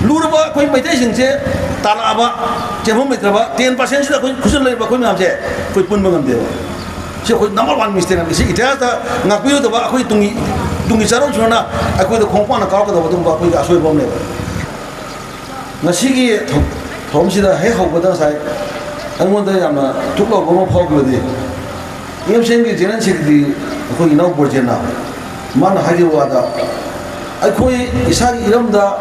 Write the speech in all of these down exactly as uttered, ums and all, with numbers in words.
ꯂꯨꯔꯕ ꯑꯩꯈꯣꯏ ꯃꯩꯇꯩꯁꯤꯡꯁꯦ ꯇꯥꯜꯂꯛꯑꯕ, ꯆꯦꯟꯐꯝ ꯂꯩꯇ꯭ꯔꯕ ꯇꯦꯟ ꯄꯥꯔꯁꯦꯟꯁꯤꯗ ꯑꯩꯈꯣꯏ ꯈꯨꯠꯁꯨ ꯂꯩꯔꯤꯕ ꯑꯩꯈꯣꯏ ꯃꯌꯥꯝꯁꯦ ꯑꯩꯈꯣꯏ ꯄꯨꯟꯕ ꯉꯝꯗꯦꯕ꯫ ꯁꯤ ꯑꯩꯈꯣꯏ ꯅꯝꯕꯔ ꯋꯥꯟ ꯃꯤꯁꯇꯦꯛ ꯑꯃꯅꯤ꯫ ꯁꯤ ꯏꯇꯤꯍꯥꯁꯇ ꯉꯥꯛꯄꯤꯔꯨꯗꯕ ꯑꯩꯈꯣꯏ ꯇꯨꯡꯒꯤ, ꯇꯨꯡꯒꯤ ꯆꯥꯔꯣꯟꯁꯨꯔꯅ ꯑꯩꯈꯣꯏꯗ ꯈꯣꯡꯄꯥꯛꯅ ꯀꯥꯎꯔꯛꯀꯗꯕ ꯑꯗꯨꯒꯨꯝꯕ ꯑꯩꯈꯣꯏꯒꯤ ꯑꯁꯣꯏꯕ ꯑꯃꯅꯦꯕ꯫ ꯉꯁꯤꯒꯤ ꯊꯧ-, ꯊꯧꯔꯝꯁꯤꯗ ꯍꯦꯛ ꯍꯧꯕꯗ ꯉꯁꯥꯏ ꯑꯩꯉꯣꯟꯗ ꯌꯥꯝꯅ ꯊꯨꯛ ꯂꯥꯎꯕ ꯑꯃ ꯐꯥꯎꯈꯤꯕꯗꯤ, E M C ꯑꯦꯟꯒꯤ general secretary ꯑꯩꯈꯣꯏ ꯏꯅꯥꯎ ꯕ꯭ꯔꯣꯖꯦꯟꯅ ꯃꯥꯅ ꯍꯥꯏꯈꯤꯕ ꯋꯥꯗ, ꯑꯩꯈꯣꯏ ꯏꯁꯥꯒꯤ ꯏꯔꯝꯗ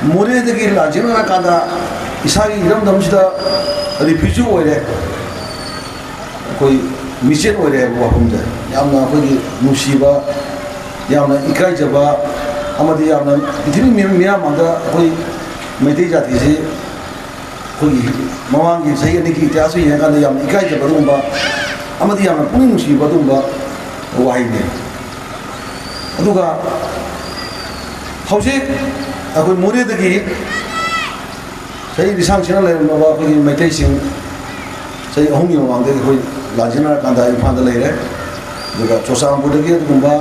ꯃꯣꯔꯦꯗꯒꯤ ꯂꯥꯟꯖꯦꯟꯅꯔꯀꯥꯟꯗ ꯏꯁꯥꯒꯤ ꯏꯔꯝꯗꯝꯁꯤꯗ ꯔꯤꯐ꯭ꯌꯨꯖꯤ ꯑꯣꯏꯔꯦ, ꯑꯩꯈꯣꯏ ꯃꯤꯆꯦꯟ ꯑꯣꯏꯔꯦ ꯍꯥꯏꯕ ꯋꯥꯐꯝꯁꯦ ꯌꯥꯝꯅ ꯑꯩꯈꯣꯏꯒꯤ ꯅꯨꯡꯁꯤꯕ, ꯌꯥꯝꯅ ꯏꯀꯥꯏꯖꯕ ꯑꯃꯗꯤ ꯌꯥꯝꯅ ꯄ꯭ꯔꯤꯊꯤꯕꯤ ꯃꯤ-, ꯃꯤꯌꯥꯝ ꯃꯥꯡꯗ ꯑꯩꯈꯣꯏ ꯃꯩꯇꯩ ꯖꯥꯇꯤꯁꯤ ꯑꯩꯈꯣꯏꯒꯤ ꯃꯃꯥꯡꯒꯤ ꯆꯍꯤ ꯑꯅꯤꯒꯤ ꯏꯇꯤꯍꯥꯁꯇ ꯌꯦꯡꯉꯀꯥꯟꯗ ꯌꯥꯝꯅ ꯏꯀꯥꯏꯖꯕ ꯑꯗꯨꯒꯨꯝꯕ ꯑꯃꯗꯤ ꯌꯥꯝꯅ ꯄꯨꯛꯅꯤꯡ ꯅꯨꯡꯁꯤꯕ ꯑꯗꯨꯒꯨꯝꯕ ꯋꯥꯍꯩꯅꯤ꯫ ꯑꯗꯨꯒ ꯍꯧꯖꯤꯛ ꯑꯩꯈꯣꯏ ꯃꯣꯔꯦꯗꯒꯤ ꯆꯍꯤ ꯂꯤꯁꯥꯡ ꯁꯤꯠꯅ ꯂꯩꯔꯝꯂꯕ ꯑꯩꯈꯣꯏꯒꯤ ꯃꯩꯇꯩꯁꯤꯡ ꯆꯍꯤ ꯑꯍꯨꯝꯒꯤ ꯃꯃꯥꯡꯗꯒꯤ ꯑꯩꯈꯣꯏ ꯂꯥꯟꯖꯦꯟꯅꯔꯀꯥꯟꯗ ꯏꯝꯐꯥꯜꯗ ꯂꯩꯔꯦ꯫ ꯑꯗꯨꯒ ꯆꯨꯔꯆꯥꯟꯄꯨꯔꯗꯒꯤ ꯑꯗꯨꯒꯨꯝꯕ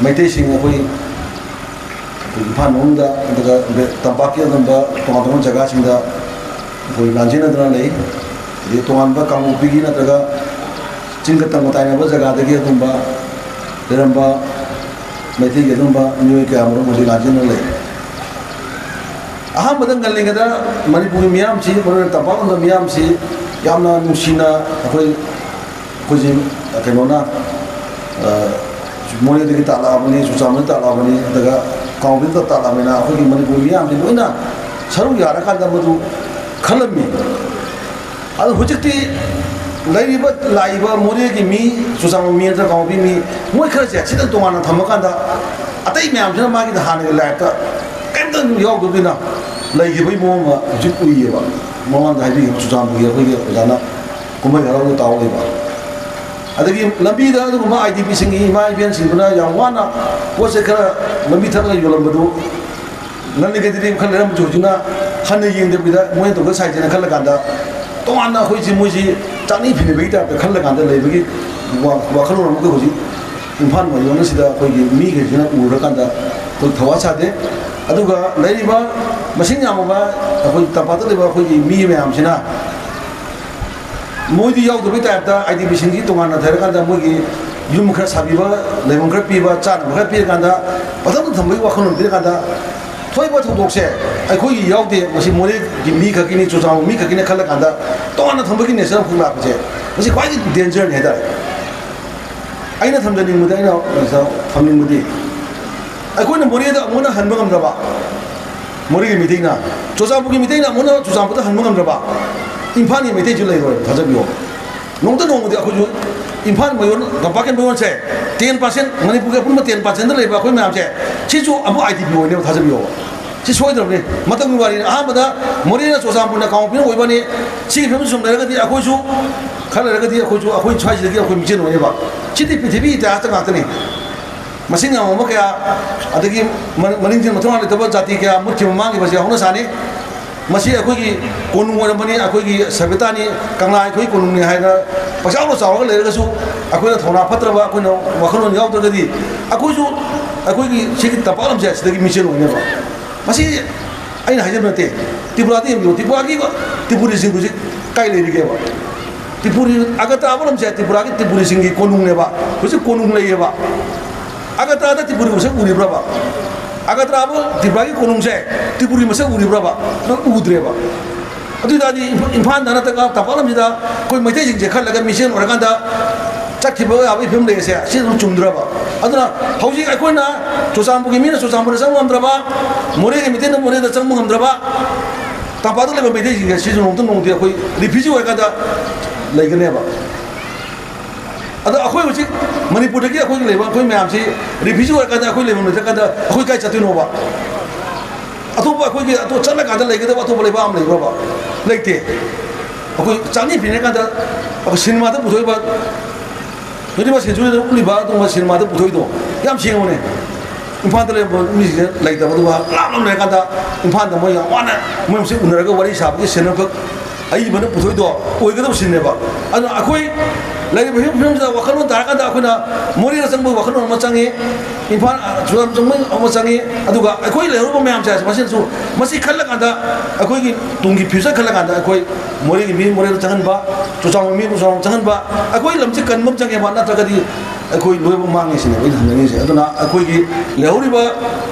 ꯃꯩꯇꯩꯁꯤꯡ ꯑꯩꯈꯣꯏ ꯏꯝꯐꯥꯜ ꯃꯅꯨꯡꯗ, ꯑꯗꯨꯒ ꯇꯝꯄꯥꯛꯀꯤ ꯑꯗꯨꯒꯨꯝꯕ ꯇꯣꯉꯥꯟ ꯇꯣꯉꯥꯟꯕ ꯖꯒꯥꯁꯤꯡꯗ ꯑꯩꯈꯣꯏ ꯂꯥꯟꯖꯦꯟꯅꯗꯨꯅ ꯂꯩ꯫ ꯑꯗꯩ ꯇꯣꯉꯥꯟꯕ ꯀꯥꯡꯄꯣꯛꯄꯤꯒꯤ ꯅꯠꯇ꯭ꯔꯒ ꯆꯤꯡꯒ ꯇꯝꯒ ꯇꯥꯏꯅꯕ ꯖꯒꯥꯗꯒꯤ ꯑꯗꯨꯒꯨꯝꯕ ꯂꯩꯔꯝꯕ ꯃꯩꯇꯩꯒꯤ ꯑꯗꯨꯒꯨꯝꯕ ꯃꯤꯑꯣꯏ ꯀꯌꯥ ꯃꯔꯨꯝ ꯍꯧꯖꯤꯛ ꯂꯥꯟꯖꯦꯟꯅꯗꯨꯅ ꯂꯩ꯫ ꯑꯍꯥꯟꯕꯗ ꯉꯜꯂꯤꯉꯩꯗ ꯃꯅꯤꯄꯨꯔꯒꯤ ꯃꯤꯌꯥꯝꯁꯤ, ꯃꯔꯨ ꯑꯣꯏꯅ ꯇꯝꯄꯥꯛ ꯂꯝꯗꯝ ꯃꯤꯌꯥꯝꯁꯤ ꯌꯥꯝꯅ ꯅꯨꯡꯁꯤꯅ ꯑꯩꯈꯣꯏ, ꯑꯩꯈꯣꯏꯁꯤ ꯀꯩꯅꯣꯅ, ꯑ, ꯃꯣꯔꯦꯗꯒꯤ ꯇꯥꯛꯂꯛꯑꯕꯅꯤ, ꯆꯨꯔꯆꯥꯟꯄꯨꯔꯗꯒꯤ ꯇꯥꯛꯂꯛꯑꯕꯅꯤ, ꯑꯗꯨꯒ ꯀꯥꯡꯄꯣꯛꯄꯤꯗ ꯇꯥꯛꯂꯛꯑꯕꯅꯤꯅ ꯑꯩꯈꯣꯏꯒꯤ ꯃꯅꯤꯄꯨꯔ ꯃꯤꯌꯥꯝꯁꯤ ꯂꯣꯏꯅ ꯁꯔꯨꯛ ꯌꯥꯔꯀꯥꯟꯗ ꯃꯗꯨ ꯈꯜꯂꯝꯃꯤ꯫ ꯑꯗꯨ ꯍꯧꯖꯤꯛꯇꯤ ꯂꯩꯔꯤꯕ, ꯂꯥꯛꯏꯕ ꯃꯣꯔꯦꯒꯤ ꯃꯤ, ꯆꯨꯔꯆꯥꯟꯄꯨꯔ ꯃꯤ ꯅꯠꯇ꯭ꯔꯒ ꯀꯥꯡꯄꯣꯛꯄꯤ ꯃꯤ, ꯃꯣꯏ ꯈꯔꯁꯦ ꯁꯤꯗ ꯇꯣꯉꯥꯟꯅ ꯊꯝꯃꯀꯥꯟꯗ ꯑꯇꯩ ꯃꯌꯥꯝꯁꯤꯅ ꯃꯥꯒꯤꯗ ꯍꯥꯟꯅꯒꯤ ꯂꯥꯏꯐꯇ ꯀꯩꯝꯇ ꯌꯥꯎꯗꯕꯅꯤꯅ ꯂꯩꯈꯤꯕꯒꯤ ꯃꯑꯣꯡ ꯑꯃ ꯍꯧꯖꯤꯛ ꯎꯏꯌꯦꯕ꯫ ꯃꯃꯥꯡꯗ ꯍꯥꯏꯕꯤꯈꯤꯕ ꯆꯨꯔꯆꯥꯟꯄꯨꯔꯒꯤ ꯑꯩꯈꯣꯏꯒꯤ ꯑꯣꯖꯥꯅ ꯀꯨꯝꯍꯩ ꯍꯔꯥꯎꯒꯤ ꯇꯥꯎ ꯂꯩꯕ꯫ ꯑꯗꯒꯤ ꯂꯝꯕꯤꯗ ꯑꯗꯨꯒꯨꯝꯕ ꯑꯥꯏ ꯗꯤ ꯄꯤꯁꯤꯡꯒꯤ ꯏꯃꯥ ꯏꯕꯦꯟꯁꯤꯡꯗꯨꯅ ꯌꯥꯝ ꯋꯥꯅ ꯄꯣꯠ ꯆꯩ ꯈꯔ ꯂꯝꯕꯤ ꯊꯠꯂꯒ ꯌꯣꯜꯂꯝꯕꯗꯨ ꯉꯜꯂꯤꯉꯩꯗꯗꯤ ꯈꯔ ꯂꯩꯔꯝꯕꯁꯨ ꯍꯧꯖꯤꯛꯅ ꯍꯟꯅ ꯌꯦꯡꯗꯕꯤꯗ ꯃꯣꯏꯅ ꯇꯧꯖ ꯁꯥꯏꯁꯦꯅ ꯈꯜꯂꯀꯥꯟꯗ ꯇꯣꯉꯥꯟꯅ ꯑꯩꯈꯣꯏꯁꯤ ꯃꯣꯏꯁꯤ ꯆꯥꯛꯅꯤ ꯐꯤꯅꯕꯒꯤ ꯇꯥꯏꯞꯇ ꯈꯜꯂꯀꯥꯟꯗ ꯂꯩꯕꯒꯤ ꯋꯥ-, ꯋꯥꯈꯜꯂꯣꯟ ꯑꯃꯒ ꯍꯧꯖꯤꯛ ꯏꯝꯐꯥꯜ ꯃꯌꯣꯟ ꯑꯁꯤꯗ ꯑꯩꯈꯣꯏꯒꯤ ꯃꯤꯈꯩꯁꯤꯅ ꯎꯔꯀꯥꯟꯗ ꯑꯩꯈꯣꯏ ꯊꯧꯋꯥ ꯁꯥꯗꯦ꯫ ꯑꯗꯨꯒ ꯂꯩꯔꯤꯕ ꯃꯁꯤꯡ ꯌꯥꯝꯂꯕ ꯑꯩꯈꯣꯏ ꯇꯝꯄꯥꯛꯇ ꯂꯩꯕ ꯑꯩꯈꯣꯏꯒꯤ ꯃꯤ ꯃꯌꯥꯝꯁꯤꯅ ꯃꯣꯏꯗꯤ ꯌꯥꯎꯗꯕꯩ ꯇꯥꯏꯞꯇ, ꯑꯥꯏ ꯗꯤ ꯄꯤꯁꯤꯡꯁꯤ ꯇꯣꯉꯥꯟꯅ ꯊꯩꯔꯀꯥꯟꯗ ꯃꯣꯏꯒꯤ ꯌꯨꯝ ꯈꯔ ꯁꯥꯕꯤꯕ, ꯂꯩꯐꯝ ꯈꯔ ꯄꯤꯕ, ꯆꯥꯅꯕ ꯈꯔ ꯄꯤꯔꯀꯥꯟꯗ, ꯃꯊꯪ ꯊꯝꯕꯒꯤ ꯋꯥꯈꯜꯂꯣꯟ ꯄꯤꯔꯀꯥꯟꯗ, ꯊꯣꯛꯏꯕ ꯊꯧꯗꯣꯛꯁꯦ ꯑꯩꯈꯣꯏꯒꯤ ꯌꯥꯎꯗꯦ, ꯃꯁꯤ ꯃꯣꯔꯦꯒꯤ ꯃꯤ ꯈꯛꯀꯤꯅꯤ, ꯆꯨꯔꯆꯥꯟꯄꯨꯔ ꯃꯤ ꯈꯛꯀꯤꯅꯤ ꯈꯜꯂꯀꯥꯟꯗ ꯇꯣꯉꯥꯟꯅ ꯊꯝꯕꯒꯤ ꯅꯦꯆꯔ ꯑꯃꯈꯛ ꯂꯥꯛꯄꯁꯦ, ꯃꯁꯤ ꯈ꯭ꯋꯥꯏꯗꯒꯤ ꯗꯦꯟꯖꯔꯅꯤ ꯍꯥꯏꯇꯥꯔꯦ꯫ ꯑꯩꯅ ꯊꯝꯖꯅꯤꯡꯕꯗꯤ, ꯑꯩꯅ ꯊꯝꯅꯤꯡꯕꯗꯤ, ꯑꯩꯈꯣꯏꯅ ꯃꯣꯔꯦꯗ ꯑꯃꯨꯛ ꯍꯟꯅ ꯍꯟꯕ ꯉꯝꯗ꯭ꯔꯕ, ꯃꯣꯔꯦꯒꯤ ꯃꯤꯇꯩꯅ, ꯆꯨꯔꯆꯥꯟꯄꯨꯔꯒꯤ ꯃꯤꯇꯩꯅ ꯑꯃꯨꯛ ꯍꯟꯅ ꯆꯨꯔꯆꯥꯟꯄꯨꯔꯗ ꯍꯟꯕ ꯉꯝꯗ꯭ꯔꯕ, ꯏꯝꯐꯥꯜꯒꯤ ꯃꯩꯇꯩꯁꯨ ꯂꯩꯔꯣꯏ, ꯊꯥꯖꯕꯤꯌꯣ꯫ ꯅꯣꯡꯃꯇ ꯅꯣꯡꯃꯗꯤ ꯑꯩꯈꯣꯏꯁꯨ ꯏꯝꯐꯥꯜ ꯃꯌꯣꯟ, ꯇꯝꯄꯥꯛꯀꯤ ꯃꯌꯣꯟꯁꯦ ten percent, ꯃꯅꯤꯄꯨꯔꯒꯤ ꯑꯄꯨꯟꯕ ten percent ꯗ ꯂꯩꯕ ꯑꯩꯈꯣꯏ ꯃꯌꯥꯝꯁꯦ, ꯁꯤꯁꯨ ꯑꯃꯨꯛ ꯑꯥꯏ ꯗꯤ ꯄꯤ ꯑꯣꯏꯅꯦꯕ, ꯊꯥꯖꯕꯤꯌꯣ꯫ ꯁꯤ ꯁꯣꯏꯗ꯭ꯔꯕꯅꯤ꯫ ꯃꯇꯝꯒꯤ ꯋꯥꯔꯤꯅꯤ꯫ ꯑꯍꯥꯟꯕꯗ ꯃꯣꯔꯦꯅ ꯆꯨꯔꯆꯥꯟꯄꯨꯔꯅ ꯀꯥꯡꯄꯣꯛꯄꯤꯅ ꯑꯣꯏꯕꯅꯤ, ꯁꯤꯒꯤ ꯐꯤꯕꯝ ꯁꯨꯝ ꯂꯩꯔꯒꯗꯤ ꯑꯩꯈꯣꯏꯁꯨ, ꯈꯔ ꯂꯩꯔꯒꯗꯤ ꯑꯩꯈꯣꯏꯁꯨ, ꯑꯩꯈꯣꯏ ꯁ꯭ꯋꯥꯏꯁꯤꯗꯒꯤ ꯑꯩꯈꯣꯏ ꯃꯤꯆꯦꯟ ꯑꯣꯏꯅꯦꯕ꯫ ꯁꯤꯗꯤ ꯄ꯭ꯔꯤꯊꯤꯕꯤ ꯏꯇꯤꯍꯥꯁꯇ ꯉꯥꯛꯇꯅꯤ꯫ ꯃꯁꯤꯡ ꯌꯥꯝꯃꯕ ꯀꯌꯥ, ꯑꯗꯒꯤ ꯃ-, ꯃꯅꯤꯡ ꯃꯊꯧꯅꯥ ꯂꯩꯇꯕ ꯖꯥꯇꯤ ꯀꯌꯥ ꯃꯨꯠꯈꯤꯕ ꯃꯥꯡꯈꯤꯕꯁꯤ ꯍꯧꯅ ꯁꯥꯅꯤ꯫ ꯃꯁꯤ ꯑꯩꯈꯣꯏꯒꯤ ꯀꯣꯅꯨꯡ ꯑꯣꯏꯔꯝꯕꯅꯤ, ꯑꯩꯈꯣꯏꯒꯤ ꯁꯚ꯭ꯌꯇꯥꯅꯤ, ꯀꯪꯂꯥ ꯑꯩꯈꯣꯏꯒꯤ ꯀꯣꯅꯨꯡꯅꯤ ꯍꯥꯏꯅ ꯄꯪꯆꯥꯎꯗ ꯆꯥꯎꯔꯒ ꯂꯩꯔꯒꯁꯨ, ꯑꯩꯈꯣꯏꯅ ꯊꯧꯅꯥ ꯐꯠꯇ꯭ꯔꯕ, ꯑꯩꯈꯣꯏꯅ ꯋꯥꯈꯜꯂꯣꯟ ꯌꯥꯎꯗ꯭ꯔꯒꯗꯤ ꯑꯩꯈꯣꯏꯁꯨ, ꯑꯩꯈꯣꯏꯒꯤ ꯁꯤꯒꯤ ꯇꯝꯄꯥꯛ ꯂꯝꯁꯦ ꯑꯁꯤꯗꯒꯤ ꯃꯤꯆꯦꯜ ꯑꯣꯏꯅꯦꯕ꯫ ꯃꯁꯤ ꯑꯩꯅ ꯍꯥꯏꯖꯕ ꯅꯠꯇꯦ꯫ ꯇ꯭ꯔꯤꯄꯨꯔꯥꯗ ꯌꯦꯡꯕꯤꯌꯨ, ꯇ꯭ꯔꯤꯄꯨꯔꯥꯒꯤ, ꯇ꯭ꯔꯤꯄꯨꯔꯤꯁꯤꯡ ꯍꯧꯖꯤꯛ ꯀꯥꯏ ꯂꯩꯔꯤꯒꯦꯕ? ꯇ꯭ꯔꯤꯄꯨꯔꯤ, ꯑꯒꯔꯇꯥꯂꯥ ꯂꯝꯁꯦ ꯇ꯭ꯔꯤꯄꯨꯔꯥꯒꯤ, ꯇ꯭ꯔꯤꯄꯨꯔꯤꯁꯤꯡꯒꯤ ꯀꯣꯅꯨꯡꯅꯦꯕ꯫ ꯍꯧꯖꯤꯛ ꯀꯣꯅꯨꯡ ꯂꯩꯌꯦꯕ꯫ ꯑꯒꯔꯇꯥꯂꯥꯗ ꯇ꯭ꯔꯤꯄꯨꯔꯤ ꯃꯁꯛ ꯎꯔꯤꯕ꯭ꯔꯕ? ꯑꯒꯔꯇꯥꯂꯥꯕꯨ ꯇ꯭ꯔꯤꯄꯨꯔꯥꯒꯤ ꯀꯣꯅꯨꯡꯁꯦ ꯇ꯭ꯔꯤꯄꯨꯔꯤ ꯃꯁꯛ ꯎꯔꯤꯕ꯭ꯔꯕ? ꯂꯣꯏ ꯎꯗ꯭ꯔꯦꯕ꯫ ꯑꯗꯨ ꯑꯣꯏ ꯇꯥꯔꯗꯤ ꯏꯝꯐ-, ꯏꯝꯐꯥꯜꯗ ꯅꯠꯇ꯭ꯔꯒ ꯇꯝꯄꯥꯛ ꯂꯝꯁꯤꯗ ꯑꯩꯈꯣꯏ ꯃꯩꯇꯩꯁꯤꯡꯁꯦ ꯈꯜꯂꯒ ꯃꯤꯆꯦꯜ ꯑꯣꯏꯔꯀꯥꯟꯗ ꯆꯠꯈꯤꯕ ꯌꯥꯕꯒꯤ ꯐꯤꯕꯝ ꯂꯩꯔꯤꯁꯦ, ꯁꯤ ꯑꯗꯨꯝ ꯆꯨꯝꯗ꯭ꯔꯕ? ꯑꯗꯨꯅ ꯍꯧꯖꯤꯛ ꯑꯩꯈꯣꯏꯅ ꯆꯨꯔꯆꯥꯟꯄꯨꯔꯒꯤ ꯃꯤꯅ ꯆꯨꯔꯆꯥꯟꯄꯨꯔꯗ ꯆꯪꯕ ꯉꯝꯗ꯭ꯔꯕ, ꯃꯣꯔꯦꯒꯤ ꯃꯤꯇꯩꯅ ꯃꯣꯔꯦꯗ ꯆꯪꯕ ꯉꯝꯗ꯭ꯔꯕ, ꯇꯝꯄꯥꯛꯇ ꯂꯩꯕ ꯃꯩꯇꯩꯁꯤꯡꯁꯦ ꯁꯤꯁꯨ ꯅꯣꯡꯃꯇ ꯅꯣꯡꯃꯗꯤ ꯑꯩꯈꯣꯏ ꯔꯤꯐ꯭ꯌꯨꯖꯤ ꯑꯣꯏꯔꯀꯥꯟꯗ ꯂꯩꯒꯅꯦꯕ꯫ ꯑꯗꯣ ꯑꯩꯈꯣꯏ ꯍꯧꯖꯤꯛ ꯃꯅꯤꯄꯨꯔꯗꯒꯤ ꯑꯩꯈꯣꯏꯒꯤ ꯂꯩꯕ ꯑꯩꯈꯣꯏ ꯃꯌꯥꯝꯁꯤ ꯔꯤꯐ꯭ꯌꯨꯖꯤ ꯑꯣꯏꯔꯀꯥꯟꯗ ꯑꯩꯈꯣꯏ ꯂꯩꯐꯝ ꯂꯩꯇ꯭ꯔꯀꯥꯟꯗ ꯑꯩꯈꯣꯏ ꯀꯥꯏ ꯆꯠꯇꯣꯏꯅꯣꯕ? ꯑꯇꯣꯞꯄ ꯑꯩꯈꯣꯏꯒꯤ ꯑꯇꯣꯞ ꯆꯠꯂꯀꯥꯟꯗ ꯂꯩꯒꯗꯕ ꯑꯇꯣꯞꯄ ꯂꯩꯕꯥꯛ ꯑꯃ ꯂꯩꯕ꯭ꯔꯕ? ꯂꯩꯇꯦ꯫ ꯑꯩꯈꯣꯏ ꯆꯥꯛꯅꯤ ꯐꯤꯅꯔꯀꯥꯟꯗ ꯑꯩꯈꯣꯏ ꯁꯤꯅꯦꯃꯥꯗ ꯄꯨꯊꯣꯛꯏꯕ, ꯇ꯭ꯋꯦꯟꯇꯤ ꯐꯥꯏꯚ ꯁꯦꯟꯆꯨꯔꯤꯗ ꯎꯠꯂꯤꯕ ꯑꯗꯨꯒꯨꯝꯕ ꯁꯤꯅꯦꯃꯥꯗ ꯄꯨꯊꯣꯛꯏꯗꯣ ꯌꯥꯝ ꯁꯦꯡꯕꯅꯦ꯫ ꯏꯝꯐꯥꯜꯗ ꯂꯩꯔꯝꯕ ꯃꯤꯁꯤꯡꯁꯦ ꯂꯩꯇꯕ, ꯑꯗꯨꯒ ꯂꯥꯞꯅ ꯂꯩꯔꯀꯥꯟꯗ ꯏꯝꯐꯥꯜꯗ ꯃꯣꯏ ꯌꯥꯝ ꯋꯥꯅ ꯃꯣꯏ ꯃꯁꯦꯟ ꯎꯅꯔꯒ ꯋꯥꯔꯤ ꯁꯥꯕꯒꯤ ꯁꯤꯟ ꯑꯃꯈꯛ ꯑꯏꯕꯅ ꯄꯨꯊꯣꯛꯏꯗꯣ ꯑꯣꯏꯒꯗꯕ ꯁꯤꯟꯅꯦꯕ꯫ ꯑꯗꯨꯅ ꯑꯩꯈꯣꯏ ꯂꯩꯔꯤꯕ ꯐꯤꯕꯝ, ꯐꯤꯕꯝꯁꯤꯗ ꯋꯥꯈꯜꯂꯣꯟ ꯇꯥꯔꯀꯥꯟꯗ ꯑꯩꯈꯣꯏꯅ ꯃꯣꯔꯦꯗ ꯆꯪꯕꯒꯤ ꯋꯥꯈꯜꯂꯣꯟ ꯑꯃ ꯆꯪꯉꯤ, ꯏꯝꯐꯥꯜ, ꯆꯨꯔꯆꯥꯟꯄꯨꯔ ꯆꯪꯕꯒꯤ ꯑꯃ ꯆꯪꯉꯤ, ꯑꯗꯨꯒ ꯑꯩꯈꯣꯏ ꯂꯩꯍꯧꯔꯤꯕ ꯃꯌꯥꯝꯁꯦ ꯃꯁꯤꯅꯁꯨ, ꯃꯁꯤ ꯈꯜꯂꯀꯥꯟꯗ ꯑꯩꯈꯣꯏꯒꯤ ꯇꯨꯡꯒꯤ future ꯈꯜꯂꯀꯥꯟꯗ ꯑꯩꯈꯣꯏ ꯃꯣꯔꯦꯒꯤ ꯃꯤ ꯃꯣꯔꯦꯗ ꯆꯪꯍꯟꯕ, ꯆꯨꯔꯆꯥꯟꯄꯨꯔ ꯃꯤ ꯆꯨꯔꯆꯥꯟꯄꯨꯔ ꯆꯪꯍꯟꯕ, ꯑꯩꯈꯣꯏ ꯂꯝꯁꯤ ꯀꯟꯕ ꯑꯃ ꯆꯪꯉꯦꯕ, ꯅꯠꯇ꯭ꯔꯒꯗꯤ ꯑꯩꯈꯣꯏ ꯂꯣꯏꯅꯃꯛ ꯃꯥꯡꯉꯦ ꯁꯤꯅꯦꯕ ꯑꯩꯅ ꯍꯪꯅꯤꯡꯉꯤꯁꯦ꯫ ꯑꯗꯨꯅ ꯑꯩꯈꯣꯏꯒꯤ ꯂꯩꯍꯧꯔꯤꯕ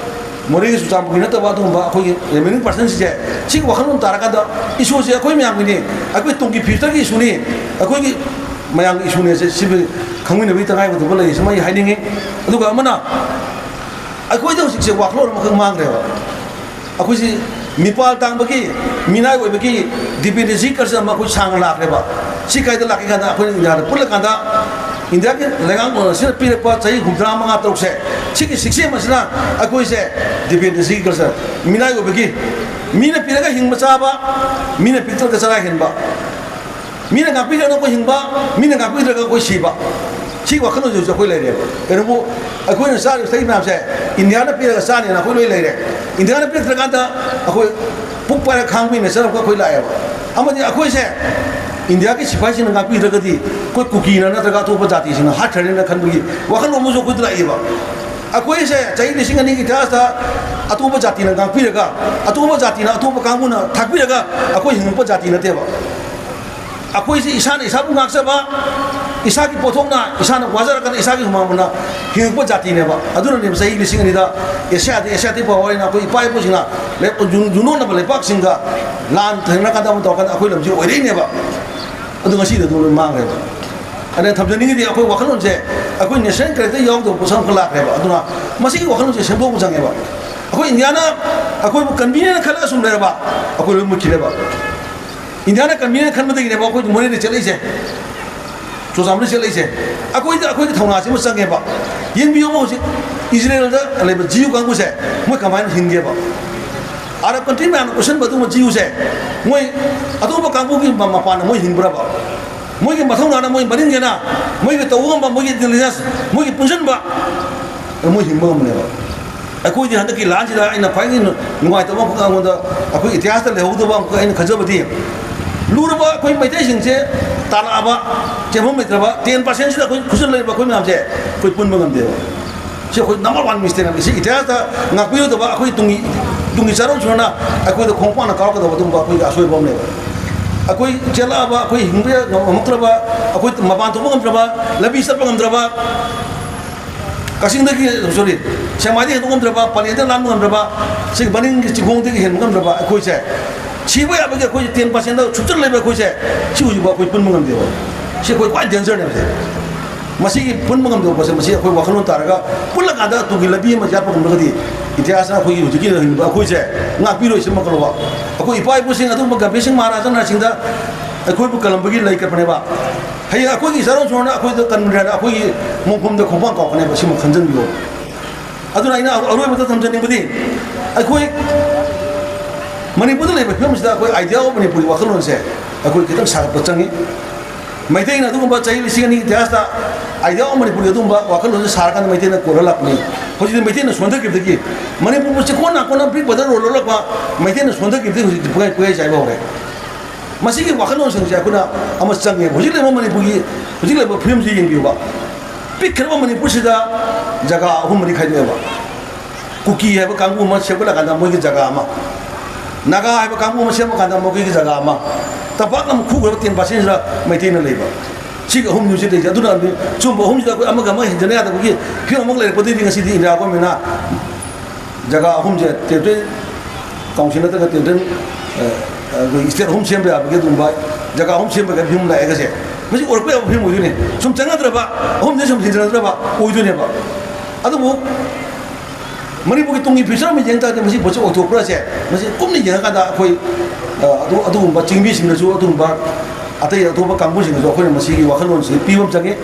ꯃꯣꯔꯦꯒꯤ ꯆꯨꯔꯆꯥꯟꯄꯨꯔꯒꯤ ꯅꯠꯇꯕ ꯑꯗꯨꯒꯨꯝꯕ ꯑꯩꯈꯣꯏꯒꯤ remaining percent ꯁꯤꯡꯁꯦ, ꯁꯤꯒꯤ ꯋꯥꯈꯜꯂꯣꯟ ꯇꯥꯔꯀꯥꯟꯗ issue ꯁꯦ ꯑꯩꯈꯣꯏ ꯃꯌꯥꯝꯒꯤꯅꯤ, ꯑꯩꯈꯣꯏ ꯇꯨꯡꯒꯤ future ꯒꯤ issue ꯅꯤ, ꯑꯩꯈꯣꯏꯒꯤ ꯃꯌꯥꯝꯒꯤ issue ꯅꯦ ꯁꯦ, ꯁꯤꯕꯨ ꯈꯪꯃꯤꯟꯅꯕꯒꯤ ꯇꯉꯥꯏꯐꯗꯕ ꯂꯩ, ꯁꯤꯃ ꯑꯩ ꯍꯥꯏꯅꯤꯡꯉꯤ꯫ ꯑꯗꯨꯒ ꯑꯃꯅ, ꯑꯩꯈꯣꯏꯗ ꯍꯧꯖꯤꯛꯁꯦ ꯋꯥꯈꯜꯂꯣꯟ ꯑꯃꯈꯛ ꯃꯥꯡꯈ꯭ꯔꯦꯕ꯫ ꯑꯩꯈꯣꯏꯁꯤ ꯃꯤꯄꯥꯜ ꯇꯥꯡꯕꯒꯤ, ꯃꯤꯅꯥꯏ ꯑꯣꯏꯕꯒꯤ dependency culture ꯑꯃ ꯑꯩꯈꯣꯏ ꯁꯥꯡꯅ ꯂꯥꯛꯈ꯭ꯔꯦꯕ꯫ ꯁꯤ ꯀꯥꯏꯗ ꯂꯥꯛꯀꯦ ꯀꯥꯟꯗ, ꯑꯩꯈꯣꯏꯅ ꯏꯟꯗꯤꯌꯥꯗ ꯄꯨꯜꯂꯀꯥꯟꯗ, ꯏꯟꯗꯤꯌꯥꯒꯤ ꯂꯩꯉꯥꯛꯂꯣꯟ ꯑꯁꯤꯅ ꯄꯤꯔꯛꯄ ꯆꯍꯤ ꯍꯨꯝꯗ꯭ꯔꯥ ꯃꯉꯥ ꯇꯔꯨꯛꯁꯦ, ꯁꯤꯒꯤ system ꯑꯁꯤꯅ ꯑꯩꯈꯣꯏꯁꯦ dependency culture, ꯃꯤꯅꯥꯏ ꯑꯣꯏꯕꯒꯤ, ꯃꯤꯅ ꯄꯤꯔꯒ ꯍꯤꯡꯕ ꯆꯥꯕ, ꯃꯤꯅ ꯄꯤꯔꯛꯇ꯭ꯔꯒ ꯆꯔꯥ ꯍꯦꯟꯕ, ꯃꯤꯅ ꯉꯥꯛꯄꯤꯔꯒꯅ ꯑꯩꯈꯣꯏ ꯍꯤꯡꯕ, ꯃꯤꯅ ꯉꯥꯛꯄꯤꯗ꯭ꯔꯒ ꯑꯩꯈꯣꯏ ꯁꯤꯕ, ꯁꯤꯒꯤ ꯋꯥꯈꯜꯂꯣꯟꯁꯦ ꯍꯧꯖꯤꯛ ꯑꯩꯈꯣꯏ ꯂꯩꯔꯦꯕ꯫ ꯀꯩꯅꯣꯕꯨ, ꯑꯩꯈꯣꯏꯅ ꯆꯥꯔꯤꯕ ꯊꯛꯏ ꯃꯌꯥꯝꯁꯦ ꯏꯟꯗꯤꯌꯥꯅ ꯄꯤꯔꯒ ꯆꯥꯅꯦꯅ ꯑꯩꯈꯣꯏ ꯂꯣꯏ ꯂꯩꯔꯦ꯫ ꯏꯟꯗꯤꯌꯥꯅ ꯄꯤꯔꯛꯇ꯭ꯔꯀꯥꯟꯗ ꯑꯩꯈꯣꯏ ꯄꯨꯛ ꯄꯥꯏꯔꯒ ꯈꯥꯡꯕ ꯃꯤꯅ ꯆꯠꯂꯛꯄ ꯑꯩꯈꯣꯏ ꯂꯥꯛꯑꯦꯕ꯫ ꯑꯃꯗꯤ ꯑꯩꯈꯣꯏꯁꯦ ꯏꯟꯗꯤꯌꯥꯒꯤ ꯁꯤꯐꯥꯏꯁꯤꯡꯅ ꯉꯥꯛꯄꯤꯗ꯭ꯔꯒꯗꯤ ꯑꯩꯈꯣꯏ ꯀꯨꯀꯤꯅ ꯅꯠꯇ꯭ꯔꯒ ꯑꯇꯣꯞꯄ ꯖꯥꯇꯤꯁꯤꯡꯅ ꯍꯥꯠꯈ꯭ꯔꯅꯤꯅ ꯈꯟꯕꯒꯤ ꯋꯥꯈꯜꯂꯣꯟ ꯑꯃꯁꯨ ꯑꯩꯈꯣꯏꯗ ꯂꯥꯛꯏꯕ꯫ ꯑꯩꯈꯣꯏꯁꯦ ꯆꯍꯤ ꯂꯤꯁꯤꯡ ꯑꯅꯤꯒꯤ ꯏꯇꯤꯍꯥꯁꯇ ꯑꯇꯣꯞꯄ ꯖꯥꯇꯤꯅ ꯉꯥꯛꯄꯤꯔꯒ, ꯑꯇꯣꯞꯄ ꯖꯥꯇꯤꯅ, ꯑꯇꯣꯞꯄ ꯀꯥꯡꯕꯨꯅ ꯊꯥꯛꯄꯤꯔꯒ ꯑꯩꯈꯣꯏ ꯍꯤꯡꯉꯛꯄ ꯖꯥꯇꯤ ꯅꯠꯇꯦꯕ꯫ ꯑꯩꯈꯣꯏꯁꯤ ꯏꯁꯥꯅ ꯏꯁꯥꯕꯨ ꯉꯥꯛꯆꯕ, ꯏꯁꯥꯒꯤ ꯄꯣꯠꯊꯣꯛꯅ ꯏꯁꯥꯅ ꯋꯥꯖꯔꯀꯥꯟꯗ ꯏꯁꯥꯒꯤ ꯍꯨꯃꯥꯡ ꯃꯃꯟꯅ ꯍꯤꯡꯉꯛꯄ ꯖꯥꯇꯤꯅꯦꯕ꯫ ꯑꯗꯨꯅꯅꯦꯕ ꯆꯍꯤ ꯂꯤꯁꯤꯡ ꯑꯅꯤꯗ ꯑꯦꯁꯤꯌꯥꯗ, ꯑꯦꯁꯤꯌꯥꯇꯤꯛ ꯄꯋꯥꯔ ꯍꯥꯏꯅ ꯑꯩꯈꯣꯏ ꯏꯄꯥ ꯏꯄꯨꯁꯤꯡꯅ ꯂꯦꯞ-, ꯌꯨ-, ꯌꯨꯅꯣꯛꯅꯕ ꯂꯩꯄꯥꯛꯁꯤꯡꯒ ꯂꯥꯟ ꯊꯦꯡꯅꯔꯀꯥꯟꯗ ꯑꯃ ꯇꯧꯔꯀꯥꯟꯗ ꯑꯩꯈꯣꯏ ꯂꯝꯁꯤ ꯑꯣꯏꯔꯛꯏꯅꯦꯕ꯫ ꯑꯗꯨ ꯉꯁꯤꯗꯤ ꯑꯗꯨ ꯂꯣꯏ ꯃꯥꯡꯈ꯭ꯔꯦꯕ꯫ ꯑꯗꯨꯅ ꯊꯝꯖꯅꯤꯡꯉꯤꯗꯤ, ꯑꯩꯈꯣꯏ ꯋꯥꯈꯜꯂꯣꯟꯁꯦ, ꯑꯩꯈꯣꯏ national character ꯌꯥꯎꯗꯕ ꯄꯣꯠꯁꯛ ꯑꯃꯈꯛ ꯂꯥꯛꯈ꯭ꯔꯦꯕ꯫ ꯑꯗꯨꯅ ꯃꯁꯤꯒꯤ ꯋꯥꯈꯜꯂꯣꯟꯁꯦ ꯁꯦꯝꯗꯣꯛꯄ ꯆꯪꯉꯦꯕ꯫ ꯑꯩꯈꯣꯏ ꯏꯟꯗꯤꯌꯥꯅ ꯑꯩꯈꯣꯏꯕꯨ convenient ꯈꯜꯂꯒ ꯁꯨꯝ ꯂꯩꯔꯕ, ꯑꯩꯈꯣꯏ ꯂꯣꯏ ꯃꯨꯠꯈꯤꯅꯦꯕ꯫ ꯏꯟꯗꯤꯌꯥꯅ convenient ꯈꯟꯕꯗꯒꯤꯅꯦꯕ ꯑꯩꯈꯣꯏ ꯃꯣꯔꯦꯗ ꯆꯠꯂꯛꯏꯁꯦ, ꯆꯨꯔꯆꯥꯟꯄꯨꯔꯗ ꯆꯠꯂꯛꯏꯁꯦ꯫ ꯑꯩꯈꯣꯏꯗ, ꯑꯩꯈꯣꯏꯒꯤ ꯊꯧꯅꯥꯁꯤ ꯑꯃ ꯆꯪꯉꯦꯕ꯫ ꯌꯦꯡꯕꯤꯌꯣꯕ, ꯍꯧꯖꯤꯛ ꯏꯖꯔꯦꯜꯗ ꯂꯩꯕ ꯖꯤꯌꯨ ꯀꯥꯡꯕꯨꯁꯦ, ꯃꯣꯏ ꯀꯃꯥꯏꯅ ꯍꯤꯡꯒꯦꯕ? ꯑꯔꯕ country ꯃꯌꯥꯝꯅ ꯀꯣꯏꯁꯟꯕ ꯑꯗꯨꯒꯨꯝꯕ ꯖꯤꯌꯨꯁꯦ, ꯃꯣꯏ ꯑꯇꯣꯞꯄ ꯀꯥꯡꯕꯨꯒꯤ ꯃ-, ꯃꯄꯥꯟꯗ ꯃꯣꯏ ꯍꯤꯡꯕ꯭ꯔꯕ? ꯃꯣꯏꯒꯤ ꯃꯊꯧꯅꯥꯅ, ꯃꯣꯏ ꯃꯅꯤꯡꯒꯤꯅ, ꯃꯣꯏꯒꯤ ꯇꯧꯕ ꯉꯝꯕ, ꯃꯣꯏꯒꯤ intelligence, ꯃꯣꯏꯒꯤ ꯄꯨꯟꯁꯤꯟꯕ, ꯑꯗꯨ ꯃꯣꯏ ꯍꯤꯡꯕ ꯉꯝꯕꯅꯦꯕ꯫ ꯑꯩꯈꯣꯏꯗꯤ ꯍꯟꯗꯛꯀꯤ ꯂꯥꯟꯁꯤꯗ ꯑꯩꯅ ꯈ꯭ꯋꯥꯏꯗꯒꯤ ꯅꯨꯡꯉꯥꯏꯇꯕ ꯑꯃꯈꯛ ꯑꯩꯉꯣꯟꯗ, ꯑꯩꯈꯣꯏ ꯏꯇꯤꯍꯥꯁꯇ ꯂꯩꯍꯧꯗꯕ ꯑꯃꯈꯛ ꯑꯩꯅ ꯈꯟꯖꯕꯗꯤ, ꯂꯨꯔꯕ ꯑꯩꯈꯣꯏ ꯃꯩꯇꯩꯁꯤꯡꯁꯦ ꯇꯥꯔꯛꯑꯕ, ꯆꯦꯟꯐꯝ ꯂꯩꯇ꯭ꯔꯕ ten percent ꯁꯤꯗ ꯑꯩꯈꯣꯏ ꯈꯨꯠꯁꯨ ꯂꯩꯔꯤꯕ ꯑꯩꯈꯣꯏ ꯃꯌꯥꯝꯁꯦ ꯑꯩꯈꯣꯏ ꯄꯨꯟꯕ ꯉꯝꯗꯦꯕ꯫ ꯁꯤ ꯑꯩꯈꯣꯏ number one mistake ꯑꯃꯅꯤ꯫ ꯁꯤ ꯏꯇꯤꯍꯥꯁꯇ ꯉꯥꯛꯄꯤꯔꯣꯏꯗꯕ ꯑꯩꯈꯣꯏ ꯇꯨꯡꯒꯤ, ꯇꯨꯡꯒꯤ ꯆꯥꯔꯣꯟꯁꯨꯔꯅ ꯑꯩꯈꯣꯏꯗ ꯈꯣꯡꯄꯥꯛꯅ ꯀꯥꯎꯔꯛꯀꯗꯕ ꯑꯗꯨꯒꯨꯝꯕ ꯑꯩꯈꯣꯏꯒꯤ ꯑꯁꯣꯏꯕ ꯑꯃꯅꯦꯕ꯫ ꯑꯩꯈꯣꯏ ꯆꯦꯜꯂꯛꯑꯕ, ꯑꯩꯈꯣꯏ ꯍꯤꯡꯕ ꯉꯝꯃꯛꯇ꯭ꯔꯕ, ꯑꯩꯈꯣꯏ ꯃꯄꯥꯟ ꯊꯣꯛꯄ ꯉꯝꯗ꯭ꯔꯕ, ꯂꯝꯕꯤ ꯆꯠꯄ ꯉꯝꯗ꯭ꯔꯕ, ꯀꯛꯆꯤꯡꯗꯒꯤ, sorry, ꯁꯦꯛꯃꯥꯏꯗꯒꯤ ꯍꯦꯟꯗꯣꯛ ꯉꯝꯗ꯭ꯔꯕ, ꯄꯂꯦꯟꯗ ꯂꯥꯟꯕ ꯉꯝꯗ꯭ꯔꯕ, ꯁꯤ ꯃꯅꯤꯡꯒꯤ ꯆꯤꯡꯈꯣꯡꯗꯒꯤ ꯍꯦꯟꯕ ꯉꯝꯗ꯭ꯔꯕ ꯑꯩꯈꯣꯏꯁꯦ ꯁꯤꯕ ꯌꯥꯕꯒꯤ ꯑꯩꯈꯣꯏꯁꯦ ten percent ꯁꯨꯞꯆꯜ ꯂꯩꯕ ꯑꯩꯈꯣꯏꯁꯦ ꯁꯤ ꯍꯧꯖꯤꯛꯐꯥꯎ ꯑꯩꯈꯣꯏ ꯄꯨꯟꯕ ꯉꯝꯗꯦꯕ꯫ ꯁꯤ ꯑꯩꯈꯣꯏ ꯈ꯭ꯋꯥꯏ danger ꯅꯦꯕ ꯁꯦ꯫ ꯃꯁꯤꯒꯤ ꯄꯨꯟꯕ ꯉꯝꯗꯕ ꯄꯣꯠꯁꯦ, ꯃꯁꯤ ꯑꯩꯈꯣꯏ ꯋꯥꯈꯜꯂꯣꯟ ꯇꯥꯔꯒ ꯄꯨꯜꯂꯀꯥꯟꯗ ꯇꯨꯡꯒꯤ ꯂꯝꯕꯤ ꯑꯃ ꯌꯥꯠꯄ ꯉꯝꯂꯒꯗꯤ ꯏꯇꯤꯍꯥꯁꯅ ꯑꯩꯈꯣꯏꯒꯤ ꯍꯧꯖꯤꯛꯀꯤ ꯍꯤꯡꯕ ꯑꯩꯈꯣꯏꯁꯦ ꯉꯥꯛꯄꯤꯔꯣꯏ꯫ ꯁꯤꯃ ꯈꯜꯂꯣꯕ꯫ ꯑꯩꯈꯣꯏ ꯏꯄꯥ ꯏꯄꯨꯁꯤꯡ ꯑꯗꯨꯒꯨꯝꯕ ꯒꯝꯚꯤꯔ ꯁꯤꯡ ꯃꯍꯥꯔꯥꯖꯅ ꯁꯤꯡꯗ ꯑꯩꯈꯣꯏꯕꯨ ꯀꯜꯂꯝꯕꯒꯤ ꯂꯩ ꯀꯠꯄꯅꯦꯕ꯫ ꯍꯌꯦꯡ ꯑꯩꯈꯣꯏꯒꯤ ꯆꯥꯔꯣꯟ ꯁꯨꯔꯣꯟꯅ ꯑꯩꯈꯣꯏꯗ ꯀꯟꯗ꯭ꯔꯦꯅ ꯑꯩꯈꯣꯏꯒꯤ ꯃꯣꯡꯐꯝꯗ ꯈꯣꯡꯄꯥꯛ ꯀꯥꯎꯔꯛꯀꯅꯦꯕ꯫ ꯁꯤꯃ ꯈꯟꯖꯟꯕꯤꯌꯣ꯫ ꯑꯗꯨꯅ ꯑꯩꯅ ꯑꯔꯣꯏꯕꯗ ꯊꯝꯖꯅꯤꯡꯕꯗꯤ, ꯑꯩꯈꯣꯏ ꯃꯅꯤꯄꯨꯔꯗ ꯂꯩꯕ ꯐꯤꯕꯝꯁꯤꯗ ꯑꯩꯈꯣꯏ idea of ꯃꯅꯤꯄꯨꯔꯒꯤ ꯋꯥꯈꯜꯂꯣꯟꯁꯦ ꯑꯩꯈꯣꯏ ꯈꯤꯇꯪ ꯁꯥꯒꯠꯄ ꯆꯪꯉꯤ꯫ ꯃꯩꯇꯩꯅ ꯑꯗꯨꯒꯨꯝꯕ ꯆꯍꯤ ꯂꯤꯁꯤꯡ ꯑꯅꯤꯒꯤ ꯏꯇꯤꯍꯥꯁꯇ idea of ꯃꯅꯤꯄꯨꯔꯒꯤ ꯑꯗꯨꯒꯨꯝꯕ ꯋꯥꯈꯜꯂꯣꯟꯁꯦ ꯁꯥꯔꯀꯥꯟꯗ ꯃꯩꯇꯩꯅ ꯀꯣꯜꯂ ꯂꯥꯛꯄꯅꯤ꯫ ꯍꯧꯖꯤꯛꯇꯤ ꯃꯩꯇꯩꯅ ꯁꯣꯟꯊꯈꯤꯕꯗꯒꯤ ꯃꯅꯤꯄꯨꯔꯕꯨ ꯆꯤꯛꯀꯣꯟ ꯅꯥꯀꯣꯟꯅ big brother role ꯂꯧꯔꯛꯄ ꯃꯩꯇꯩꯅ ꯁꯣꯟꯊꯈꯤꯕꯗꯒꯤ ꯍꯧꯖꯤꯛꯇꯤ ꯄꯨꯡꯍꯥꯏ ꯄꯨꯡꯍꯥꯏ ꯆꯥꯏꯕ ꯍꯧꯔꯦ꯫ ꯃꯁꯤꯒꯤ ꯋꯥꯈꯜꯂꯣꯟꯁꯤꯡꯁꯦ ꯑꯩꯈꯣꯏꯅ ꯑꯃ ꯆꯪꯉꯦꯕ꯫ ꯍꯧꯖꯤꯛ ꯂꯩꯕ ꯃꯅꯤꯄꯨꯔꯒꯤ, ꯍꯧꯖꯤꯛ ꯂꯩꯕ ꯐꯤꯕꯝꯁꯤ ꯌꯦꯡꯕꯤꯌꯨꯕ꯫ ꯄꯤꯛꯈ꯭ꯔꯕ ꯃꯅꯤꯄꯨꯔꯁꯤꯗ ꯖꯒꯥ ꯑꯍꯨꯝ ꯃꯔꯤ ꯈꯥꯏꯗꯣꯛꯑꯦꯕ꯫ ꯀꯨꯀꯤ ꯍꯥꯏꯕ ꯀꯥꯡꯕꯨ ꯑꯃ ꯁꯦꯝꯒꯠꯂꯀꯥꯟꯗ ꯃꯣꯏꯒꯤ ꯖꯒꯥ ꯑꯃ, ꯅꯥꯒꯥ ꯍꯥꯏꯕ ꯀꯥꯡꯕꯨ ꯑꯃ ꯁꯦꯝꯃꯀꯥꯟꯗ ꯃꯈꯣꯏꯒꯤ ꯖꯒꯥ ꯑꯃ, ꯇꯝꯄꯥꯛꯅ ꯑꯃꯨꯛ ꯈꯨꯈ꯭ꯔꯕ ten percent ꯁꯤꯗ ꯃꯩꯇꯩꯅ ꯂꯩꯕ꯫ ꯁꯤꯒꯤ ꯑꯍꯨꯝꯅꯤ ꯍꯧꯖꯤꯛ ꯂꯩꯔꯤꯁꯦ꯫ ꯑꯗꯨꯅ ꯁꯨꯝꯕ ꯑꯍꯨꯝꯁꯤꯗ ꯑꯩꯈꯣꯏ ꯑꯃꯒ ꯑꯃꯒ ꯍꯦꯟꯖꯟꯅ ꯌꯥꯗꯕꯒꯤ ꯐꯤꯕꯝ ꯑꯃ ꯂꯩꯔꯛꯄꯗꯒꯤꯗꯤ ꯉꯁꯤꯗꯤ ꯏꯟꯗꯤꯌꯥ ꯒꯣꯔꯃꯦꯟꯅ ꯖꯒꯥ ꯑꯍꯨꯝꯁꯦ territorial council ꯅꯠꯇ꯭ꯔꯒ territorial, ꯑ, ꯑꯩꯈꯣꯏ state ꯑꯍꯨꯝ ꯁꯦꯝꯕ ꯌꯥꯕꯒꯤ ꯑꯗꯨꯒꯨꯝꯕ ꯖꯒꯥ ꯑꯍꯨꯝ ꯁꯦꯝꯕꯒꯤ ꯐꯤꯕꯝ ꯂꯥꯛꯑꯦꯒꯁꯦ, ꯃꯁꯤ ꯑꯣꯏꯔꯛꯄ ꯌꯥꯕ ꯐꯤꯕꯝ ꯑꯣꯏꯗꯣꯏꯅꯦ꯫ ꯁꯨꯝ ꯆꯪꯅꯗ꯭ꯔꯕ, ꯑꯍꯨꯝꯁꯦ ꯁꯨꯝ ꯍꯦꯟꯖꯟꯅꯗ꯭ꯔꯕ ꯑꯣꯏꯗꯣꯏꯅꯦꯕ꯫ ꯑꯗꯨꯕꯨ ꯃꯅꯤꯄꯨꯔꯒꯤ ꯇꯨꯡꯒꯤ future ꯑꯃ ꯌꯦꯡ ꯇꯥꯔꯗꯤ ꯃꯁꯤ ꯄꯣꯠꯁꯦ ꯑꯣꯏꯊꯣꯛꯄ꯭ꯔꯥꯁꯦ, ꯃꯁꯤ ꯀꯨꯞꯅ ꯌꯦꯡꯉꯀꯥꯟꯗ ꯑꯩꯈꯣꯏ, ꯑ, ꯑꯗꯨ-, ꯑꯗꯨꯒꯨꯝꯕ ꯆꯤꯡꯃꯤꯁꯤꯡꯅꯁꯨ, ꯑꯗꯨꯒꯨꯝꯕ ꯑꯇꯩ ꯑꯇꯣꯞꯄ ꯀꯥꯡꯕꯨꯁꯤꯡꯅꯁꯨ ꯑꯩꯈꯣꯏꯅ ꯃꯁꯤꯒꯤ ꯋꯥꯈꯜꯂꯣꯟꯁꯤ ꯄꯤꯕ ꯑꯃ ꯆꯪꯉꯤ꯫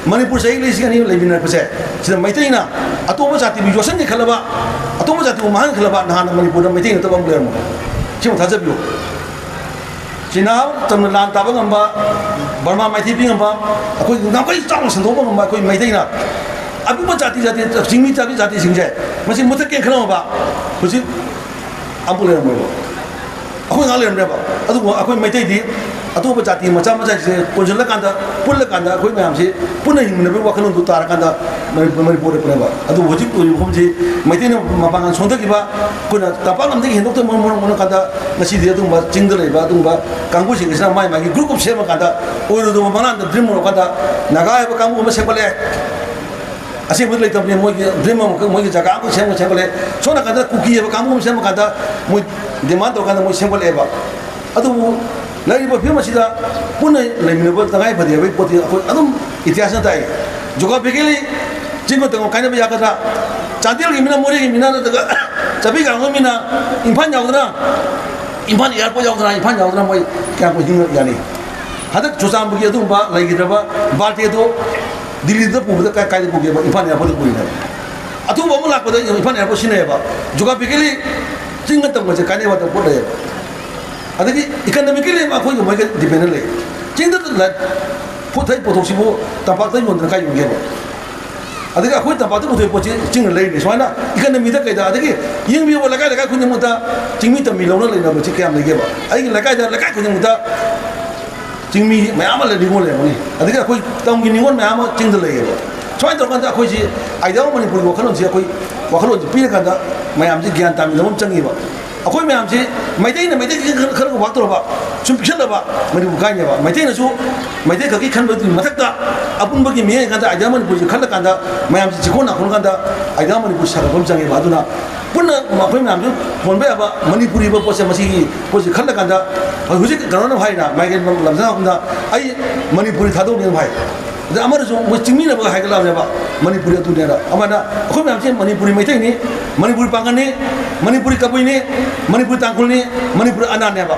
ꯃꯅꯤꯄꯨꯔ ꯆꯍꯤ ꯂꯤꯁꯤꯡ ꯑꯅꯤ ꯂꯩꯃꯤꯟꯅꯔꯛꯄꯁꯦ, ꯁꯤꯗ ꯃꯩꯇꯩꯅ ꯑꯇꯣꯞꯄ ꯖꯥꯇꯤꯕꯨ ꯌꯣꯠꯁꯟꯒꯦ ꯈꯜꯂꯕ, ꯑꯇꯣꯞꯄ ꯖꯥꯇꯤꯕꯨ ꯃꯥꯡꯍꯟꯒꯦ ꯈꯜꯂꯕ, ꯅꯍꯥꯟꯅ ꯃꯅꯤꯄꯨꯔꯗ ꯃꯩꯇꯩ ꯅꯠꯇꯕ ꯑꯃ ꯂꯩꯔꯝꯃꯣꯏ꯫ ꯁꯤꯃ ꯊꯥꯖꯕꯤꯌꯨ꯫ ꯆꯤꯅꯥ ꯇꯝꯅ ꯂꯥꯟ ꯇꯥꯕ ꯉꯝꯕ, ꯕꯔꯃꯥ ꯃꯥꯏꯊꯤꯕꯤ ꯉꯝꯕ, ꯑꯩꯈꯣꯏ ꯉꯝꯈꯩ ꯆꯥꯎꯅ ꯁꯟꯗꯣꯛꯄ ꯉꯝꯕ ꯑꯩꯈꯣꯏ ꯃꯩꯇꯩꯅ ꯑꯄꯤꯛꯄ ꯖꯥꯇꯤ, ꯖꯥꯇꯤ, ꯆꯤꯡꯃꯤ ꯖꯥꯇꯤ, ꯖꯥꯇꯤꯁꯤꯡꯁꯦ ꯃꯁꯤ ꯃꯨꯊꯠꯀꯦ ꯈꯜꯂꯝꯃꯕ ꯍꯧꯖꯤꯛ ꯑꯃꯨꯛ ꯂꯩꯔꯝꯃꯣꯏꯕ꯫ ꯑꯩꯈꯣꯏ ꯉꯥꯏꯍꯥꯛ ꯂꯩꯔꯝꯅꯦꯕ꯫ ꯑꯗꯨꯕꯨ ꯑꯩꯈꯣꯏ ꯃꯩꯇꯩꯗꯤ ꯑꯇꯣꯞꯄ ꯖꯥꯇꯤ ꯃꯆꯥ ꯃꯆꯥꯁꯤꯡꯁꯦ ꯄꯨꯟꯁꯤꯜꯂꯀꯥꯟꯗ, ꯄꯨꯜꯂꯀꯥꯟꯗ ꯑꯩꯈꯣꯏ ꯃꯌꯥꯝꯁꯤ ꯄꯨꯟꯅ ꯍꯤꯡꯃꯤꯟꯅꯕꯒꯤ ꯋꯥꯈꯜꯂꯣꯟꯗꯨ ꯇꯥꯔꯀꯥꯟꯗ ꯃꯅꯤ-, ꯃꯅꯤꯄꯨꯔ ꯂꯩꯄꯅꯦꯕ꯫ ꯑꯗꯨꯕꯨ ꯍꯧꯖꯤꯛ ꯑꯣꯏꯔꯤꯕ ꯃꯐꯝꯁꯤ ꯃꯩꯇꯩꯅ ꯃꯄꯥꯡꯒꯜ ꯁꯣꯟꯊꯈꯤꯕ, ꯑꯩꯈꯣꯏꯅ ꯇꯝꯄꯥꯛ ꯂꯝꯗꯒꯤ ꯍꯦꯟꯗꯣꯛꯇꯅ ꯃꯔꯝ ꯑꯣꯏꯔꯀꯥꯟꯗ ꯉꯁꯤꯗꯤ ꯑꯗꯨꯒꯨꯝꯕ ꯆꯤꯡꯗ ꯂꯩꯕ ꯑꯗꯨꯒꯨꯝꯕ ꯀꯥꯡꯕꯨꯁꯤꯡ ꯑꯁꯤꯅ ꯃꯥꯏ ꯃꯥꯒꯤ group group ꯁꯦꯝꯃꯀꯥꯟꯗ ꯑꯣꯏꯔꯣꯏꯗꯕ ꯃꯪꯂꯥꯟꯗ dream ꯎꯔꯀꯥꯟꯗ ꯅꯥꯒꯥ ꯍꯥꯏꯕ ꯀꯥꯡꯕꯨ ꯑꯃ ꯁꯦꯝꯒꯠꯂꯛꯑꯦ꯫ ꯑꯁꯦꯡꯕꯗꯤ ꯂꯩꯇꯕꯅꯤ꯫ ꯃꯣꯏꯒꯤ dream ꯑꯃꯈꯛ, ꯃꯣꯏꯒꯤ ꯖꯒꯥ ꯑꯃꯈꯛ ꯁꯦꯝꯃ ꯁꯦꯝꯒꯠꯂꯦ꯫ ꯁꯣꯝ ꯅꯥꯀꯟꯗ ꯀꯨꯀꯤ ꯍꯥꯏꯕ ꯀꯥꯡꯕꯨ ꯑꯃ ꯁꯦꯝꯃꯀꯥꯟꯗ ꯃꯣꯏ demand ꯇꯧꯔꯀꯥꯟꯗ ꯃꯣꯏ ꯁꯦꯝꯒꯠꯂꯛꯑꯦꯕ꯫ ꯑꯗꯨꯕꯨ ꯂꯩꯔꯤꯕ ꯐꯤꯕꯝ ꯑꯁꯤꯗ ꯄꯨꯟꯅ ꯂꯩꯃꯤꯟꯅꯕ ꯇꯉꯥꯏ ꯐꯗꯦ ꯍꯥꯏꯕꯒꯤ ꯄꯣꯠꯇꯤ ꯑꯩꯈꯣꯏ ꯑꯗꯨꯝ ꯏꯇꯤꯍꯥꯁꯅ ꯇꯥꯛꯏ꯫ Geographically ꯆꯤꯡꯒ ꯇꯝꯒ ꯀꯥꯏꯅꯕ ꯌꯥꯒꯗ꯭ꯔꯥ? ꯆꯥꯟꯗꯦꯜꯒꯤ ꯃꯤꯅ, ꯃꯣꯔꯦꯒꯤ ꯃꯤꯅ, ꯅꯠꯇ꯭ꯔꯒ ꯆꯥꯕꯤ ꯀꯥꯡꯕꯨ ꯃꯤꯅ ꯏꯝꯐꯥꯜ ꯌꯥꯎꯗꯅ, ꯏꯝꯐꯥꯜ airport ꯌꯥꯎꯗꯅ, ꯏꯝꯐꯥꯜ ꯌꯥꯎꯗꯅ ꯃꯣꯏ ꯀꯌꯥꯝ ꯀꯨꯏꯅ ꯍꯤꯡꯕ ꯌꯥꯅꯤ? ꯍꯟꯗꯛ ꯆꯨꯔꯆꯥꯟꯄꯨꯔꯒꯤ ꯑꯗꯨꯒꯨꯝꯕ ꯂꯩꯈꯤꯗ꯭ꯔꯕ birthday ꯗꯣ ꯗꯤꯜꯂꯤꯗ ꯄꯨꯕꯗ ꯀꯥꯏ-, ꯀꯥꯏꯗ ꯄꯨꯒꯦꯕ? ꯏꯝꯐꯥꯜ airport ꯇ ꯄꯨꯏ ꯍꯥꯏꯕ꯫ ꯑꯊꯨꯕ ꯑꯃ ꯂꯥꯛꯄꯗ ꯏꯝꯐꯥꯜ airport ꯁꯤꯖꯤꯟꯅꯩꯌꯦꯕ꯫ Geographically ꯆꯤꯡꯒ ꯇꯝꯒꯁꯦ ꯀꯥꯏꯅꯕ ꯄꯣꯠ ꯂꯩꯌꯦꯕ꯫ ꯑꯗꯒꯤ economically ꯑꯩꯈꯣꯏꯒ ꯃꯣꯏꯒ dependent ꯂꯩ꯫ ꯆꯤꯡꯗ ꯂ-, ꯄꯣꯠꯊꯩ ꯄꯣꯠꯊꯣꯛꯁꯤꯕꯨ ꯇꯝꯄꯥꯛꯇ ꯌꯣꯟꯗꯅ ꯀꯥꯏ ꯌꯣꯟꯒꯦꯕ? ꯑꯗꯒꯤ ꯑꯩꯈꯣꯏ ꯇꯝꯄꯥꯛꯇ ꯄꯨꯊꯣꯛꯄ ꯄꯣꯠꯁꯤ ꯆꯤꯡꯅ ꯂꯩꯔꯤꯅꯤ꯫ ꯁꯨꯃꯥꯏꯅ economy ꯗ ꯀꯩꯗ, ꯑꯗꯒꯤ ꯌꯦꯡꯕꯤꯌꯨꯕ, ꯂꯩꯀꯥꯏ ꯂꯩꯀꯥꯏ ꯈꯨꯗꯤꯡꯃꯛꯇ ꯆꯤꯡꯃꯤ ꯇꯝꯃꯤ ꯂꯧꯅ ꯂꯩꯅꯕꯁꯤ ꯀꯌꯥꯝ ꯂꯩꯒꯦꯕ? ꯑꯩꯒꯤ ꯂꯩꯀꯥꯏꯗ, ꯂꯩꯀꯥꯏ ꯈꯨꯗꯤꯡꯃꯛꯇ ꯆꯤꯡꯃꯤ ꯃꯌꯥꯝ ꯑꯃ ꯂꯩꯔꯤꯉꯣ ꯂꯩꯔꯝꯒꯅꯤ꯫ ꯑꯗꯒꯤ ꯑꯩꯈꯣꯏ ꯇꯝꯒꯤ ꯅꯤꯉꯣꯜ ꯃꯌꯥꯝ ꯑꯃ ꯆꯤꯡꯗ ꯂꯩꯌꯦꯕ꯫ ꯁꯨꯃꯥꯏꯅ ꯇꯧꯔꯀꯥꯟꯗ ꯑꯩꯈꯣꯏꯁꯤ Idea of Manipur ꯒꯤ ꯋꯥꯈꯜꯂꯣꯟꯁꯤ, ꯑꯩꯈꯣꯏ ꯋꯥꯈꯜꯂꯣꯟꯁꯤ ꯄꯤꯔꯀꯥꯟꯗ ꯃꯌꯥꯝꯁꯤ ꯒ꯭ꯌꯥꯟ ꯇꯥꯃꯤꯟꯅꯕ ꯑꯃ ꯆꯪꯉꯤꯕ꯫ ꯑꯩꯈꯣꯏ ꯃꯌꯥꯝꯁꯤ ꯃꯩꯇꯩꯅ ꯃꯩꯇꯩ ꯈꯔ, ꯈꯔ, ꯈꯔ ꯋꯥꯛ ꯇꯧꯔꯕ, ꯁꯨꯝ ꯄꯤꯛꯁꯜꯂꯕ ꯃꯅꯤꯄꯨꯔ ꯀꯥꯏꯅꯦꯕ꯫ ꯃꯩꯇꯩꯅꯁꯨ ꯃꯩꯇꯩ ꯈꯛꯀꯤ ꯈꯟꯕꯗꯨꯒꯤ ꯃꯊꯛꯇ ꯑꯄꯨꯟꯕꯒꯤ ꯃꯤꯠꯌꯦꯡ ꯀꯥꯟꯗ Idea of Manipur ꯁꯤ ꯈꯜꯂꯀꯥꯟꯗ ꯃꯌꯥꯝꯁꯤ ꯆꯤꯡꯈꯣꯟ ꯅꯥꯈꯣꯟ ꯀꯥꯟꯗ Idea of Manipur ꯁꯥꯒꯠꯄ ꯑꯃ ꯆꯪꯉꯦꯕ꯫ ꯑꯗꯨꯅ ꯄꯨꯟꯅ ꯑꯩꯈꯣꯏ ꯃꯌꯥꯝꯁꯨ ꯍꯣꯟꯕ ꯌꯥꯕ ꯃꯅꯤꯄꯨꯔꯤ ꯍꯥꯏꯕ ꯄꯣꯠꯁꯦ, ꯃꯁꯤꯒꯤ ꯄꯣꯠꯁꯦ ꯈꯜꯂꯀꯥꯟꯗ ꯍꯧꯖꯤꯛ ꯀꯩꯅꯣꯅ ꯍꯥꯏꯅ ꯃꯥꯏꯀꯩ ꯂꯝꯖꯥꯡ ꯍꯥꯞꯅ ꯑꯩ ꯃꯅꯤꯄꯨꯔꯤ ꯊꯥꯗꯣꯛꯅꯤꯅ ꯍꯥꯏ꯫ ꯑꯗ ꯑꯃꯅꯁꯨ ꯃꯣꯏ ꯆꯤꯡꯃꯤꯅꯕ ꯍꯥꯏꯒꯠꯂꯛꯑꯕꯅꯦꯕ, ꯃꯅꯤꯄꯨꯔꯤ ꯑꯗꯨꯅꯦꯅ꯫ ꯑꯃꯅ ꯑꯩꯈꯣꯏ ꯃꯌꯥꯝꯁꯦ ꯃꯅꯤꯄꯨꯔꯤ ꯃꯩꯇꯩꯅꯤ, ꯃꯅꯤꯄꯨꯔꯤ ꯄꯥꯡꯒꯜꯅꯤ, ꯃꯅꯤꯄꯨꯔꯤ ꯀꯕꯨꯏꯅꯤ, ꯃꯅꯤꯄꯨꯔꯤ ꯇꯥꯡꯈꯨꯜꯅꯤ, ꯃꯅꯤꯄꯨꯔꯤ ꯑꯅꯥꯅꯦꯕ꯫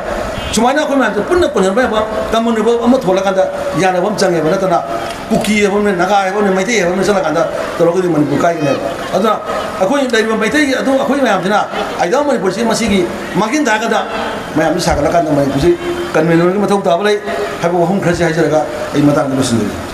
ꯁꯨꯃꯥꯏꯅ ꯑꯩꯈꯣꯏ ꯃꯌꯥꯝꯁꯦ ꯄꯨꯟꯅ ꯀꯣꯟꯁꯤꯟꯕ ꯌꯥꯕ, ꯀꯃꯟ ꯑꯣꯏꯕ ꯑꯃ ꯊꯣꯛꯂꯀꯥꯟꯗ ꯌꯥꯅꯕ ꯑꯃ ꯆꯪꯉꯦꯕ꯫ ꯅꯠꯇꯅ ꯀꯨꯀꯤ ꯍꯥꯏꯕ ꯑꯃꯅꯦ, ꯅꯥꯒꯥ ꯍꯥꯏꯕ ꯑꯃꯅꯦ, ꯃꯩꯇꯩ ꯍꯥꯏꯕ ꯑꯃꯅꯦ ꯆꯠꯂꯀꯥꯟꯗ ꯇꯧꯔꯒꯗꯤ ꯃꯅꯤꯄꯨꯔ ꯀꯥꯏꯒꯅꯦꯕ꯫ ꯑꯗꯨꯅ ꯑꯩꯈꯣꯏ ꯂꯩꯔꯤꯕ ꯃꯩꯇꯩꯒꯤ ꯑꯗꯨ ꯑꯩꯈꯣꯏ ꯃꯌꯥꯝꯁꯤꯅ Idea of Manipur ꯁꯤ ꯃꯁꯤꯒꯤ ꯃꯥꯡꯖꯤꯟ ꯊꯥꯔꯒꯗ ꯃꯌꯥꯝꯁꯤ ꯁꯥꯒꯠꯂꯀꯥꯟꯗ ꯃꯅꯤꯄꯨꯔꯁꯤ ꯀꯟꯚꯦꯅꯔꯒꯤ ꯃꯊꯧ ꯇꯥꯕ ꯂꯩ ꯍꯥꯏꯕ ꯋꯥꯐꯝ ꯈꯔꯁꯤ ꯍꯥꯏꯖꯔꯒ ꯑꯩ ꯃꯇꯥꯡꯗ ꯂꯣꯏꯁꯤꯟꯖꯔꯒꯦ꯫